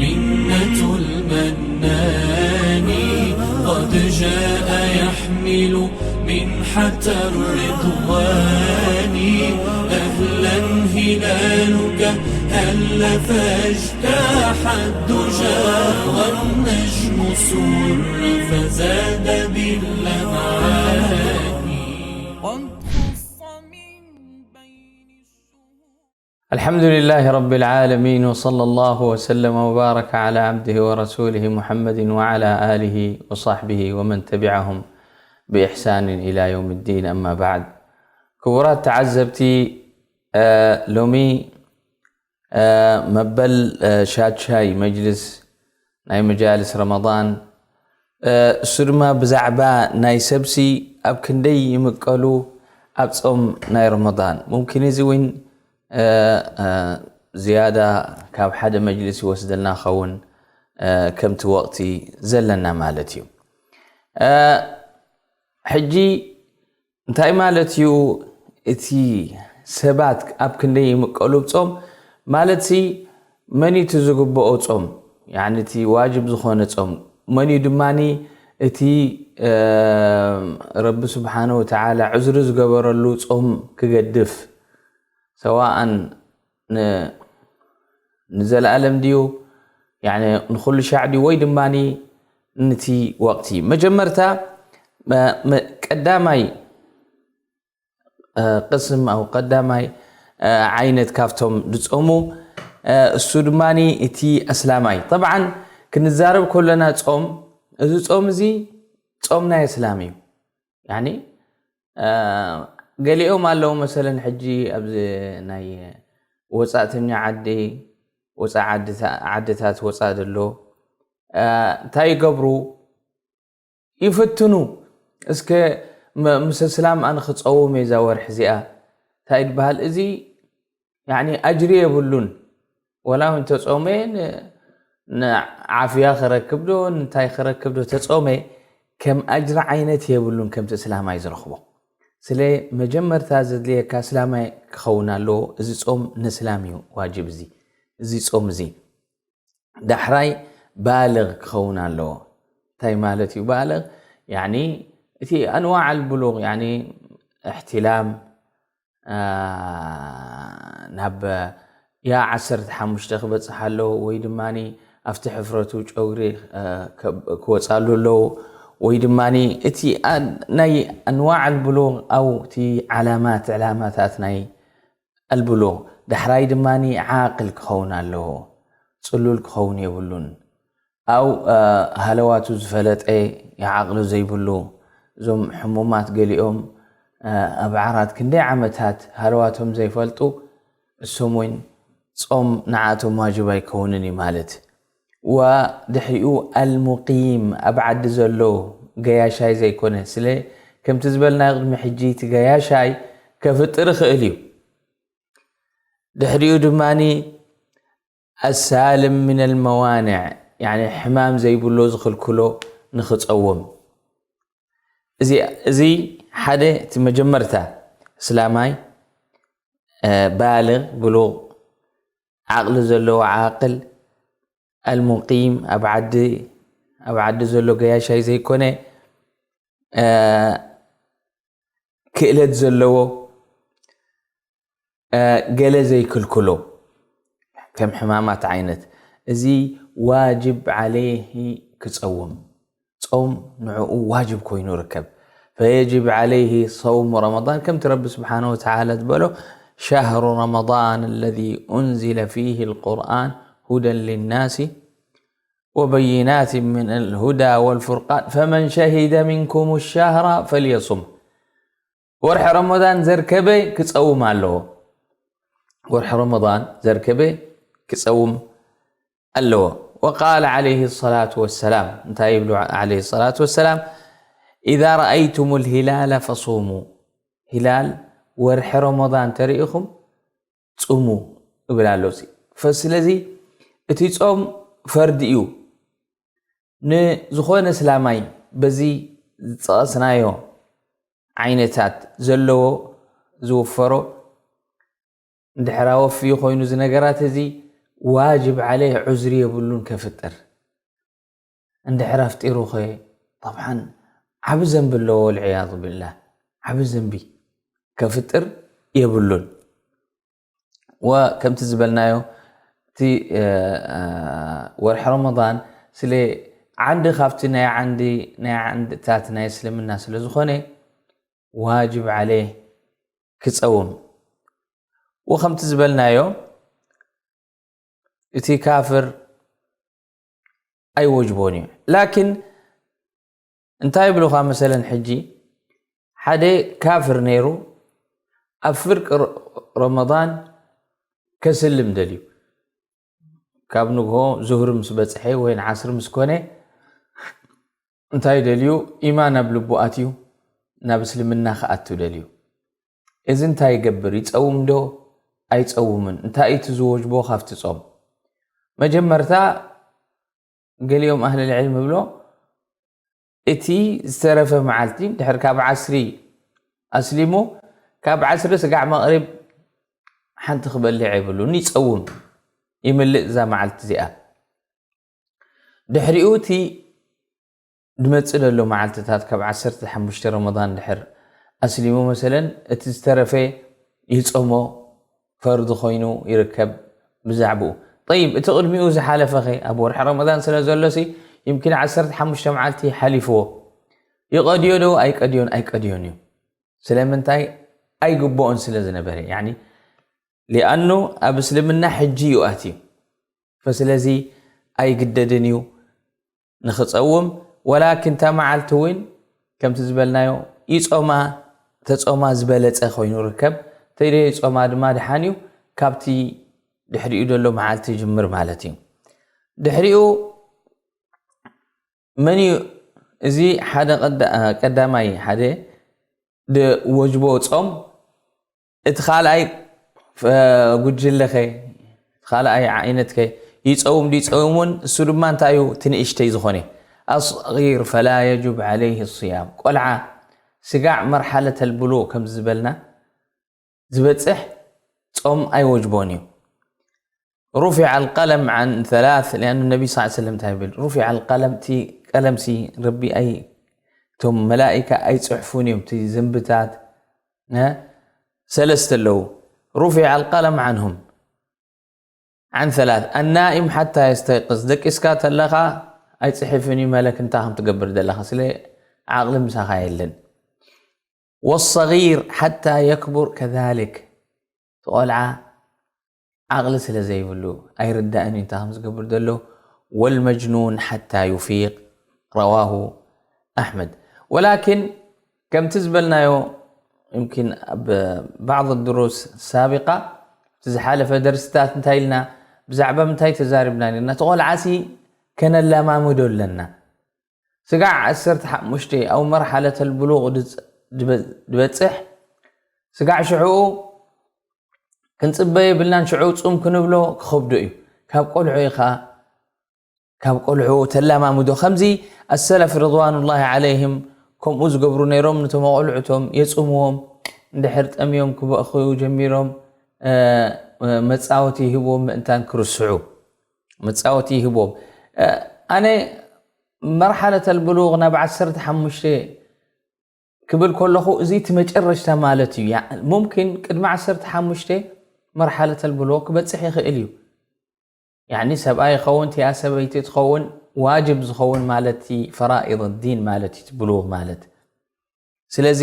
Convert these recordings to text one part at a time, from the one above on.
منة المنان قد جاء يحمل منحة الرضوان. أهلا هلالك هل فاجتاح الدجى والنجم سر فزاد باللمعان. الحمد لله رب العالمين، وصلى الله وسلم وبارك على عبده ورسوله محمد وعلى آله وصحبه ومن تبعهم بإحسان إلى يوم الدين، أما بعد. ክቡራት ተዓዘብቲ፣ ሎሚ መበል ሻድሻይ መጅልስ ናይ መጃልስ ረመዳን፣ እሱ ድማ ብዛዕባ ናይ ሰብሲ ኣብ ክንደይ ይምቀሉ ኣብ ጾም ናይ ረመዳን። ሙምኪን እዚ እውን ዝያዳ ካብ ሓደ መጅልስ ይወስደልና ኸውን፣ ከምቲ ወቕቲ ዘለና ማለት እዩ። ሕጂ እንታይ ማለት እዩ እቲ ሰባት ኣብ ክንደይ ይምቀሉ ብ ጾም ማለት ሲ መን እዩ እቲ ዝግብኦ ጾም? ያኒ እቲ ዋጅብ ዝኾነ ጾም መን እዩ? ድማኒ እቲ ረቢ ስብሓነ ወተዓላ ዕዝሪ ዝገበረሉ ጾም ክገድፍ ሰዋኣን ንዘለኣለም ድዩ ንኩሉ ሻዕ ድዩ ወይ ድማ ንቲ ወቅቲ? መጀመርታ ቀዳማይ ቅስም ኣው ቀዳማይ ዓይነት ካብቶም ዝፀሙ እሱ ድማ እቲ ኣስላማይ። ጠብዓን ክንዛረብ ከለና ፆም፣ እዚ ፆም እዚ ፆም ናይ ኣስላም እዩ። ያኒ ገሊኦም ኣለዉ መሰለን ሕጂ ኣብዚ ናይ ወፃእተኛ ዓዲ ወፃኢ ዓድታት ወፃእ ዘሎ እንታይ ይገብሩ ይፍትኑ። እስከ ምስ እስላም ኣነ ክፀውም እየ እዛ ወርሒ እዚኣ እንታይ ይበሃል? እዚ ያኒ ኣጅሪ የብሉን። ወላ እውን ተጾመ ንዓፍያ ክረክብ ዶ እንታይ ክረክብ ዶ ተጾመ ከም ኣጅሪ ዓይነት የብሉን ከምቲ እስላማይ ዝረኽቦ። ስለ መጀመርታ ዘድልየካ እስላማይ ክኸውን ኣለዎ። እዚ ጾም ንእስላም እዩ ዋጅብ። እዚ እዚ ጾም እዚ ዳሕራይ ባልግ ክኸውን ኣለዎ። እንታይ ማለት እዩ ባልግ? ያኒ እቲ ኣንዋዕ ኣልብሉግ ያኒ እሕትላም ናብ ያ ዓሰርተ ሓሙሽተ ክበፅሕ ኣለዎ ወይ ድማ ኣብቲ ሕፍረቱ ጨጉሪ ክወፃሉ ኣለዎ ወይ ድማ እቲ ናይ ኣንዋዕ ኣልብሉግ ኣው እቲ ዓላማት ዕላማታት ናይ ኣልብሉግ ዳሕራይ ድማ ዓቅል ክኸውን ኣለዎ፣ ፅሉል ክኸውን የብሉን። ኣው ሃለዋቱ ዝፈለጠ ዓቕሉ ዘይብሉ እዞም ሕሙማት ገሊኦም ኣብ ዓራት ክንደይ ዓመታት ሃለዋቶም ዘይፈልጡ እሶም እውን ጾም ንዓቶም ዋጅብ ኣይከውንን እዩ ማለት። ወድሕሪኡ ኣልሙቂም ኣብ ዓዲ ዘሎ ገያሻይ ዘይኮነ ስለ ከምቲ ዝበልናዮ ቅድሚ ሕጂ እቲ ገያሻይ ከፍጥር ይኽእል እዩ። ድሕሪኡ ድማ ኣሳልም ምን ኣልመዋንዕ ያኒ ሕማም ዘይብሎ ዝኽልክሎ ንኽፀውም። እዚ ሓደ እቲ መጀመርታ እስላማይ ባልግ ብሉቕ ዓቕሊ ዘለዎ ዓቅል ኣልሙቂም ኣብ ዓዲ ኣብ ዓዲ ዘሎ ገያሻይ ዘይኮነ ክእለት ዘለዎ ገለ ዘይክልክሎ ከም ሕማማት ዓይነት እዚ ዋጅብ ዓለይሂ ክፀውም ፆም ንዕኡ ዋጅብ ኮይኑ ርከብ። فيجب عليه صوم رمضان ከምቲ ረቢ ስብሓነ ወተዓላ ዝበሎ شهر رمضان الذي أنزل فيه القرآن هدى للناس وبينات من الهدى والفرقان فمن شهد منكم الشهر فليصمه ወርሒ ረመዳን ዘርከበ ክፀውም ኣለዎ። ወርሒ ረመዳን ዘርከበ ክፀውም ኣለዎ። وقال عليه الصلاة والسلام እንታይ ይብሉ عليه الصلاة والسلام إذا رأيتم الهلال فصوموا ሂላል ወርሒ ረመዳን ተሪኢኹም ፅሙ እብል ኣሎ። ስለዚ እቲ ፆም ፈርዲ እዩ። ንዝኾነ እስላማይ በዚ ዝጠቐስናዮ ዓይነታት ዘለዎ ዝውፈሮ እንድሕር ኣወፍዩ ኮይኑ እዚ ነገራት እዚ ዋጅብ ዓለይ ዑዝሪ የብሉን ከፍጥር። እንድሕር ኣፍጢሩ ኸ፣ ጠብዓን ዓቢ ዘንቢ ኣለዎ፣ ወልዕያዙ ቢላህ። ዓቢ ዘንቢ ከፍጥር የብሉን። ወከምቲ ዝበልናዮ፣ እቲ፣ እ፣ እ፣ ወርሒ ረመዳን ስለ ዓንዲ ካብቲ ናይ ዓንዲ፣ ናይ ዓንድታት ናይ እስልምና ስለ ዝኾነ፣ ዋጅብ ዓለይ ክጸውም። ወከምቲ ዝበልናዮ፣ እቲ ካፍር ኣይወጅቦን እዩ። ላኪን እንታይ ይብሉኻ መሰለን፣ ሕጂ ሓደ ካፍር ነይሩ ኣብ ፍርቂ ረ-፣ ረመዳን ከስልም ደልዩ፣ ካብ ንግሆ ዙህሪ ምስ በጽሐ ወይ ንዓስሪ ምስ ኮነ፣ እንታይ ደልዩ? ኢማን ኣብ ልቡ ኣትዩ፣ ናብ እስልምና ክኣቱ ደልዩ። እዚ እንታይ ይገብር? ይጸውም ዶ ኣይጸውምን? እንታይ እዩ እቲ ዝወጅቦ ካብቲ ጾም? መጀመርታ፣ ገሊኦም ኣህለል ዕልም ይብሎ፣ እቲ ዝተረፈ መዓልቲ፣ ድሕሪ ካብ ዓስሪ ኣስሊሙ፣ ካብ ዓስሪ ስጋዕ መቕሪብ ሓንቲ ክበልዕ የብሉን፣ ይጸውም፣ ይምልእ እዛ መዓልቲ እዚኣ። ድሕሪኡ እቲ ዝመጽእ ዘሎ መዓልትታት ካብ ዓሰርተ ሓሙሽተ ረመዳን ድሕር ኣስሊሙ መሰለን፣ እቲ ዝተረፈ ይጾሞ፣ ፈርዲ ኮይኑ ይርከብ ብዛዕባኡ። ጠይብ፣ እቲ ቅድሚኡ ዝሓለፈኸ ኣብ ወርሒ ረመዳን ስለ ዘሎሲ፣ ይምኪን ዓሰርተ ሓሙሽተ መዓልቲ ሓሊፍዎ። ይቐድዮ ዶ ኣይቀድዮን? ኣይቀድዮን እዩ። ስለምንታይ? ኣይግብኦን ስለ ዝነበረ። ያኒ፣ ሊኣኑ ኣብ እስልምና ሕጂ እዩ ኣትዩ። ፈስለዚ ኣይግደድን እዩ ንኽጸውም። ወላኪን እታ መዓልቲ እውን ከምቲ ዝበልናዮ ይጾማ፣ ተጾማ ዝበለጸ ኮይኑ ርከብ። ተይደይጾማ ድማ ድሓን እዩ፣ ካብቲ ድሕሪኡ ዘሎ መዓልቲ ይጅምር ማለት እዩ። ድሕሪኡ መን እዩ? እዚ ሓደ ቀዳ-፣ ቀዳማይ ሓደ ድ-፣ ወጅቦ ጾም፣ እቲ ካልኣይ፣ እ፣ ጉጅለኸ፣ እቲ ካልኣይ ዓይነትከ ይጸውም ድዩ ይጸውምን? እሱ ድማ እንታይ እዩ? እቲ ንእሽተይ ዝኾነ። الصغير فلا يجب عليه الصيام። ቆልዓ ስጋዕ መርሓለተል ብሉግ ከም ዝበልና ዝበጽሕ ጾም ኣይወጅቦን እዩ። رفع القلم عن ثلاث، لأن النبي صلى الله عليه وسلم እንታይ ይብል? رفع القلم፣ እቲ ቀለምሲ ረቢ ኣይ-፣ እቶም መላኢካ ኣይጽሕፉን እዮም፣ እቲ ዘንብታት፣ እ፣ ሰለስተ ኣለዉ። رفع القلم عنهم عن ثلاث، النائم حتى يستيقظ، ደቂስካ ተለኻ ኣይጽሕፍን እዩ መለክ እንታይ ከም ትገብር ዘለኻ፣ ስለ ዓቕሊ ምሳኻ የለን። والصغير حتى يكبر كذلك، እቲ ቆልዓ ዓቕሊ ስለ ዘይብሉ ኣይርዳእን እዩ እንታይ ከም ዝገብር ዘሎ። والمجنون حتى يفيق، رواه أحمد. ولكن ከምቲ ዝበልናዮ፣ يمكن ኣብ بعض الدروس السابقة، እቲ ዝሓለፈ ደርስታት እንታይ ኢልና፣ ብዛዕባ ምንታይ ተዛሪብና ነርና? እቲ ቆልዓሲ ከነለማምዶ ኣለና። ስጋዕ ዓሰርተ ሓሙሽተ ኣብ መርሓለተል ብሉግ ድጽ-፣ ድበ-፣ ድበጽሕ፣ ስጋዕ ሽዕኡ ክንጽበ የብልናን፣ ሽዑ ጽም ክንብሎ ክኸብዶ እዩ። ካብ ቆልዑ ኢኻ፣ ካብ ቆልዑ ተላማምዶ። ከምዚ ኣሰለፍ ርድዋኑላሂ ዓለይሂም ከምኡ ዝገብሩ ነይሮም፣ ነቶም ኣቆልዑቶም የጽምዎም፣ እንድሕር ጠምዮም ክበኽዩ ጀሚሮም፣ እ፣ መጻወቲ ይህብዎም ምእንታን ክርስዑ። መጻወቲ ይህብዎም። እ፣ ኣነ መርሓለተል ብሉግ ናብ ዓሰርተ ሓሙሽተ ክብል ከለኹ፣ እዚ እቲ መጨረሽታ ማለት እዩ። ያ-፣ ሙምኪን ቅድሚ ዓሰርተ ሓሙሽተ መርሓለተል ብሉግ ክበጽሕ ይኽእል እዩ። ያኒ ሰብኣይ ይኸውን፣ እቲኣ ሰበይቲ ትኸውን፣ ዋጅብ ዝኸውን ማለት እቲ ፈራኢድ ዲን ማለት እዩ፣ እቲ ብሉግ ማለት። ስለዚ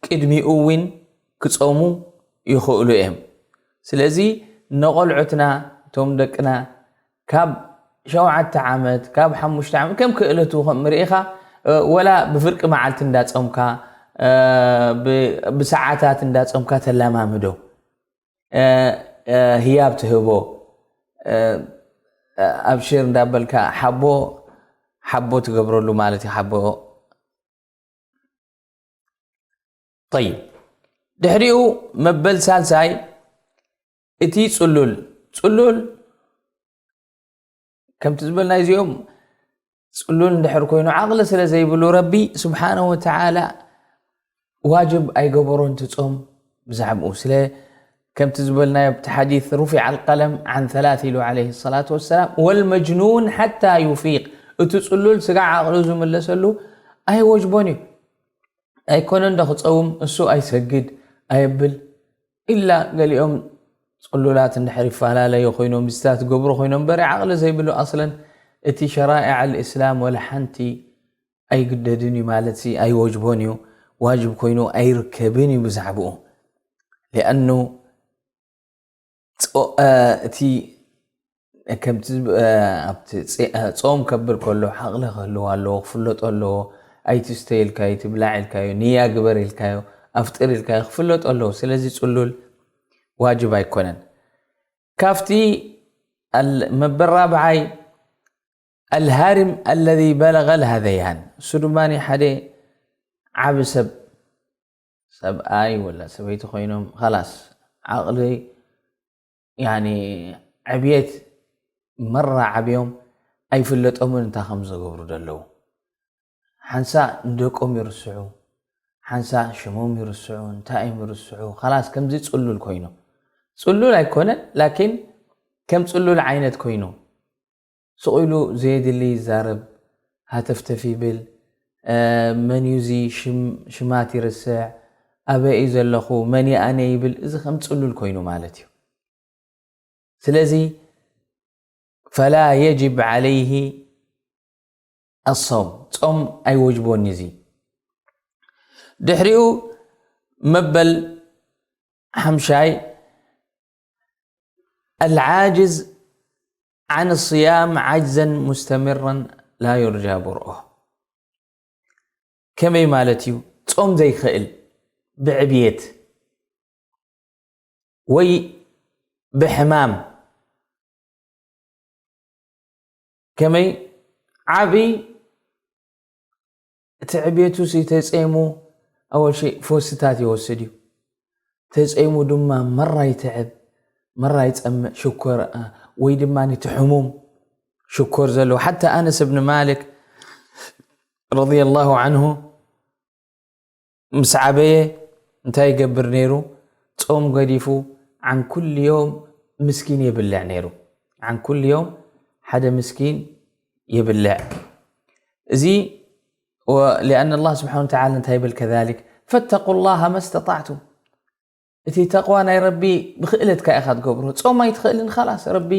ቅድሚኡ እውን ክጾሙ ይኽእሉ እዮም። ስለዚ ንቖልዑትና፣ እቶም ደቅና ካብ ሸውዓተ ዓመት፣ ካብ ሓሙሽተ ዓመት፣ ከም ክእለቱ ከም ርኢኻ፣ እ፣ ወላ ብፍርቂ መዓልቲ እንዳጾምካ፣ እ፣ ብ-፣ ብሰዓታት እንዳጾምካ ተለማምዶ። እ፣ እ፣ ህያብ ትህቦ፣ እ፣ እ፣ ኣብሽር እንዳበልካ ሓቦ፣ ሓቦ ትገብረሉ ማለት እዩ። ሓቦ። ጠይብ። ድሕሪኡ መበል ሳልሳይ እቲ ጽሉል። ጽሉል ከምቲ ዝበልና እዚኦም ጽሉል እንድሕር ኮይኑ ዓቕሊ ስለ ዘይብሉ ረቢ ስብሓነሁ ወተዓላ ዋጅብ ኣይገበሮን እቲ ጾም ብዛዕባኡ። ስለ ከምቲ ዝበልናዮ ኣብቲ ሓዲስ رفع القلم عن ثلاث ኢሉ عليه الصلاة والسلام والمجنون حتى يفيق። እቲ ጽሉል ስጋዕ ዓቕሉ ዝምለሰሉ ኣይወጅቦን እዩ። ኣይኮነን ዶ ክጸውም እሱ ኣይሰግድ ኣየብል ኢላ ገሊኦም ጽሉላት እንድሕር ይፈላለዩ ኮይኖም ምስታት ገብሩ ኮይኖም በሪ ዓቕሊ ዘይብሉ ኣስለን እቲ ሸራኢዕ الإسلام ወላ ሓንቲ ኣይግደድን እዩ ማለት ሲ ኣይወጅቦን እዩ። ዋጅብ ኮይኑ ኣይርከብን እዩ ብዛዕባኡ። ሊኣኑ ጾ- እ፣ እቲ ከምቲ ዝብ- እ፣ ኣብቲ ጼ- እ፣ ጾም ከብል ከሎ ሓቕሊ ክህልዎ ኣለዎ፣ ክፍለጦ ኣለዎ። ኣይትስተ ኢልካዮ፣ ኣይትብላዕ ኢልካዮ፣ ንያ ግበር ኢልካዮ፣ ኣፍጥር ኢልካዮ ክፍለጦ ኣለዎ። ስለዚ ጽሉል ዋጅብ ኣይኮነን። ካብቲ ኣል- መበል ራብዓይ الهارم الذي بلغ الهذيان እሱ ድማ ሓደ ዓቢ ሰብ ሰብኣይ ወላ ሰበይቲ ኮይኖም ኻላስ ዓቕሊ ያኒ ዕብየት መራ ዓብዮም ኣይፍለጦምን እንታይ ከም ዝገብሩ ዘለዉ ሓንሳ ንደቆም ይርስዑ ሓንሳ ሽሞም ይርስዑ እንታይ እዮም ይርስዑ ኻላስ ከምዚ ጽሉል ኮይኑ ጽሉል ኣይኮነን ላኪን ከም ጽሉል ዓይነት ኮይኑ ስቕ ኢሉ ዘየድሊ ይዛረብ፣ ሃተፍተፍ ይብል፣ መን እዩ እዚ ሽም- ሽማት ይርስዕ፣ ኣበይ እዩ ዘለኹ፣ መን እዩ ኣነ ይብል፣ እዚ ከም ጽሉል ኮይኑ ማለት እዩ። ስለዚ ፈላ የጅብ ዓለይሂ ኣሰውም፣ ጾም ኣይወጅቦን እዚ። ድሕሪኡ መበል ሓምሻይ العاجز عن الصيام عجزا مستمرا لا يرجى برؤه ከመይ ማለት እዩ ጾም ዘይክእል ብዕብየት ወይ ብሕማም ከመይ ዓቢ እቲ ዕብየቱ ሲ ተጸይሙ ኣወል ሸይ ፈውስታት ይወስድ እዩ። ተጸይሙ ድማ መራ ይትዕብ፣ መራ ይጸምእ ሽኮር ወይ ድማ እቲ ሕሙም ሽኮር ዘለዎ ሓታ ኣነስ እብኒ ማሊክ ረዲየላሁ ዓንሁ ምስ ዓበየ እንታይ ይገብር ነይሩ? ጾም ገዲፉ ዓን ኩሉ ዮም ምስኪን የብልዕ ነይሩ። ዓን ኩሉ ዮም ሓደ ምስኪን የብልዕ። እዚ لأن الله سبحانه وتعالى እንታይ ይብል كذلك فاتقوا الله ما استطعتم እቲ ተቕዋ ናይ ረቢ ብክእለትካ ኢኻ ትገብሮ ጾም ኣይትኽእልን ኻላስ ረቢ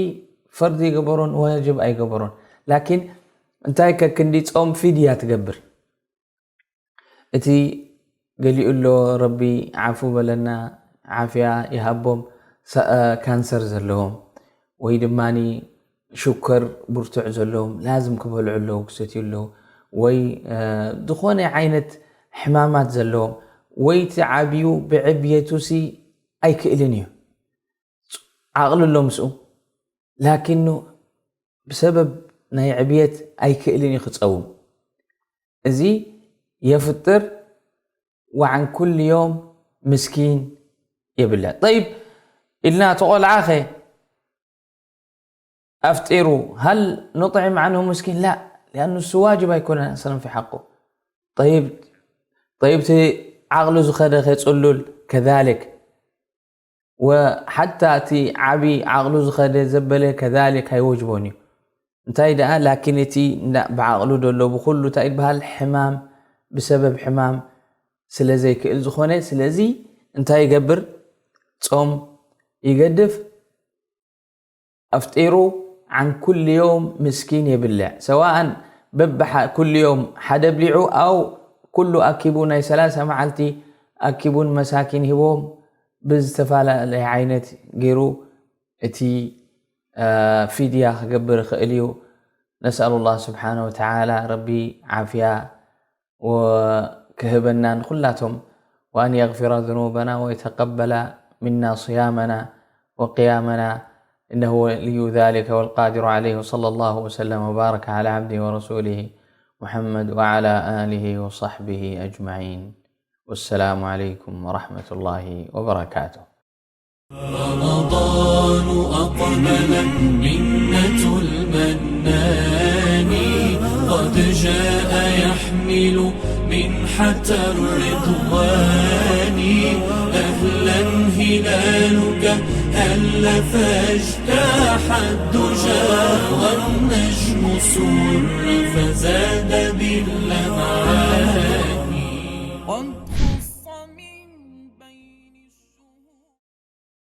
ፈርዲ ኣይገበሮን ዋጅብ ኣይገበሮን ላኪን እንታይ ከክንዲ ጾም ፊድያ ትገብር እቲ ገሊኡ ኣሎ ረቢ ዓፉ በለና ዓፍያ ይሃቦም ካንሰር ዘለዎም ወይ ድማ ሽኮር ብርቱዕ ዘለዎም ላዝም ክበልዑ ኣለዉ ክሰትዩ ኣለዉ ወይ ዝኾነ ዓይነት ሕማማት ዘለዎም ወይ እቲ ዓብዩ ብዕብየቱ ሲ ኣይክእልን እዩ ዓቕሊ ኣሎ ምስኡ ላኪኑ ብሰበብ ናይ ዕብየት ኣይክእልን እዩ ክፀውም እዚ የፍጥር ወዓን ኩሉ ዮም ምስኪን የብለ ጠይብ ኢልና ተቆልዓኸ ኣፍጢሩ ሃል ኑጥዕም ዓንሁ ምስኪን ላ ሊኣኑ እሱ ዋጅብ ኣይኮነን ኣስለን ፊ ሓቁ ጠይብ ጠይብ እቲ ዓቕሉ ዝኸደ ከፅሉል ከዛልክ ወሓታ እቲ ዓቢ ዓቕሉ ዝኸደ ዘበለ ከዛልክ ኣይወጅቦን እዩ እንታይ ደኣ ላኪን እቲ ብዓቕሉ ደሎ ብኩሉ እንታይ ይበሃል ሕማም ብሰበብ ሕማም ስለ ዘይክእል ዝኾነ ስለዚ እንታይ ይገብር ጾም ይገድፍ ኣፍጢሩ ዓን ኩሉ ዮም ምስኪን የብልዕ ሰዋእን በብሓ ኩሉ ዮም ሓደ ብሊዑ ኣው ኩሉ ኣኪቡ ናይ ሰላሳ መዓልቲ ኣኪቡን መሳኪን ሂቦም ብዝተፈላለየ ዓይነት ገይሩ እቲ ፊድያ ክገብር ይኽእል እዩ ነስኣሉ ላህ ስብሓን ወተዓላ ረቢ ዓፍያ ክህበና ንኩላቶም وأن يغفر ذنوبنا ويتقبل منا صيامنا وقيامنا إنه ولي ذلك والقادر عليه وصلى الله وسلم وبارك على عبده ورسوله محمد وعلى آله وصحبه أجمعين والسلام عليكم ورحمة الله وبركاته رمضان أقبل منة المنان قد جاء يحمل منحة الرضوان أهلا هلالك هل فاجتاح الدجى، والنجم صر فزاد بالله.